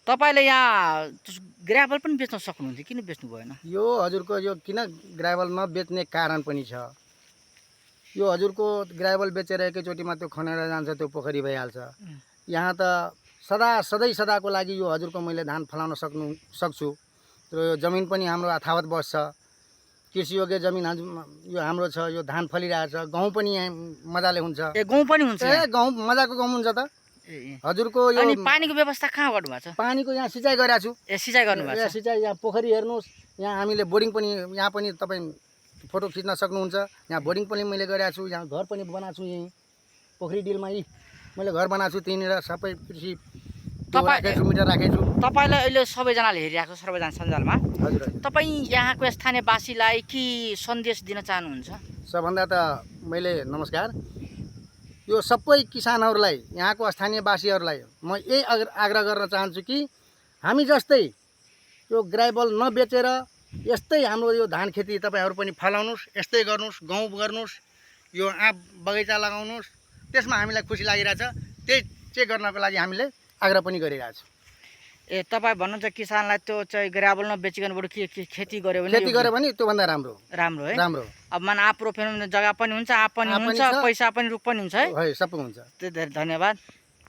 तपाईले यहाँ ग्राभल पनि बेच्न सक्नुहुन्थ्यो, किन बेच्नु भएन? यो हजुरको यो किन ग्राभल नबेच्ने कारण पनि छ। यो हजुरको ग्राभल बेचेर एकैचोटिमा त्यो खनेर जान्छ, त्यो पोखरी भइहाल्छ। यहाँ त सधैँ सदाको लागि यो हजुरको मैले धान फलाउन सक्छु। र यो जमिन पनि हाम्रो यथावत बस्छ। कृषि योग्य जमिन यो हाम्रो छ। यो धान फलिरहेछ, गहुँ पनि यहाँ मजाले हुन्छ। ए गहुँ पनि हुन्छ? गहुँ मजाको गहुँ हुन्छ त हजुरको। यो अनि पानीको व्यवस्था कहाँ गर्नु भएको छ? पानीको यहाँ सिँचाइ गरेको छु। सिँचाइ गर्नु भएको छ? सिँचाइ यहाँ पोखरी हेर्नुहोस्, यहाँ हामीले बोरिङ पनि, यहाँ पनि तपाईँ फोटो खिच्न सक्नुहुन्छ। यहाँ बोरिङ पनि मैले गरेको छु। यहाँ घर पनि बनाएको छु। यहीँ पोखरी डिलमा मैले घर बनाएको छु। त्यहीँनिर सबै कृषि राखेको छु, मिटर राखेको छु। तपाईँलाई अहिले सबैजनाले हेरिरहेको छ सर्वजना सञ्जालमा। हजुर। तपाईँ यहाँको स्थानीयवासीलाई के सन्देश दिन चाहनुहुन्छ? सबभन्दा त मैले नमस्कार, यो सबै किसानहरूलाई, यहाँको स्थानीयवासीहरूलाई म यही आग्रह गर्न चाहन्छु कि हामी जस्तै यो ग्राभल नबेचेर यस्तै हाम्रो यो धान खेती तपाईँहरू पनि फलाउनुहोस्, यस्तै गर्नुहोस्, गहुँ गर्नुहोस्, यो आँप बगैँचा लगाउनुहोस्। त्यसमा हामीलाई खुसी लागिरहेछ। त्यही चाहिँ गर्नको लागि हामीले आग्रह पनि गरिरहेको छु। ए तपाईँ भन्नुहुन्छ किसानलाई त्यो चाहिँ ग्राभल नबेचिकन बरु खेती गर्यो भने त्योभन्दा राम्रो है। राम्रो। अब मन आँप रोप्नु जग्गा पनि हुन्छ, आँप पनि हुन्छ, पैसा पनि रुख पनि हुन्छ है। सबै हुन्छ। धेरै धन्यवाद।